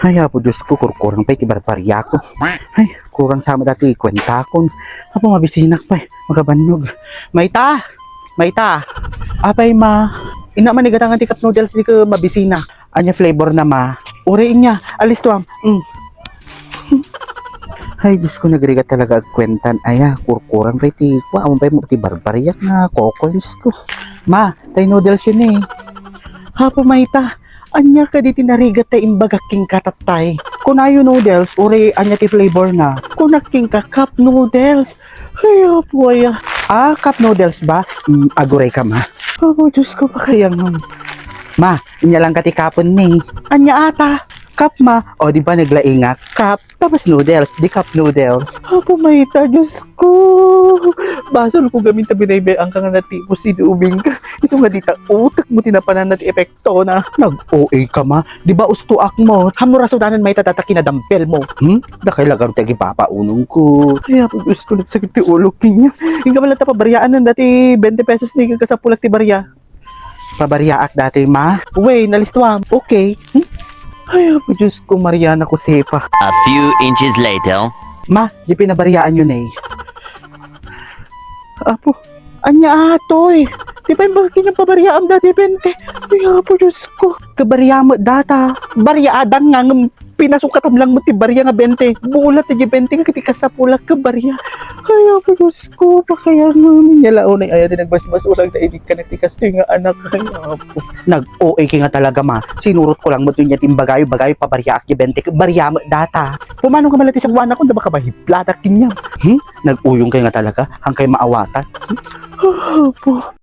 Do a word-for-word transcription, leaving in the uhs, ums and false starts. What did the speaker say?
Ay, Apo Diyos ko, kurkurang pay ti barbariako. Ay, kurang sama dati kuentakon. Apo, mabisinak pay, makabannog. Mayta! Mayta! Apay, ma? Ina, manigatangan ti cup noodles di ka mabisinak. Anya flavor na, ma? Uri inya, alistuam. Mm. Ay, Diyos ko, nagrigat talaga agkuentan. Aya, kurkurang pay ti, kua, awan pay mo ti barbariak nga cocoins ko. Ma, tay noodles yun eh. Apo, mayta, anya kadi ti narigat ta imbagak kenka, tatay? Kunayo noodles, uri anya ti flavor na? Kunak kenka cup noodles. Ay, apo, aya. Ah, cup noodles ba? Mm, aguray ka, ma. Apo, Diyos ko, pakayangam. Ma, inya lang ka ti cup ni. Anya ata? Cup, ma. O, di ba naglaingak? Cup, tapos noodles, di cup noodles. Apo, mayta, Diyos ko. Basol ko gamin ta binaybay-an ka nga natipos idi ubing ka. Isu nga dita utek mo ti napanan na ti epekto na. Nag-O A ka, ma. Di ba ustoak mo? Hamura sudanan mayta data kinadampel mo. Hmm? Dakay lagar ti agipapaunong ko. Ay, Apo Diyos ko, nagsakit ti ulo, kinya. Inka man lang ta pabariaan dati twenty pesos ni kasapulak ti baria. Pabariaak dati, ma? Uy, nalistuam. Okay. Hmm? Ay, Apo Diyos ko, Mariana Josefa. A few inches later. Ma, di pinabariaan yun eh. Apo, anya atoy? Di ba yung bakit yung pabariaam dati, bente? Ay, Apo Diyos ko. Kabariaam data. Bariadan nga ngem pinasukatam lang mo ti baria nga bente. Bulat ti bente nga kiti kasapulak ka baria. Ay, Apo Diyos ko, pakayangam. Nya launay aya ti nagbasbas ulag ta idi ka na ti kastoy nga anak. Ay, Apo. Nag-O A ka nga talaga, ma. Sinurot ko lang mo nya ti imbagayo, bagayo, pabariaak ti bente. Bariaam data. Pumano nga malati sa buwan ako, da baka mahiplatak kinyam. Hmm? Nag-uyong kay nga talaga, hangkay maawatan. Apo.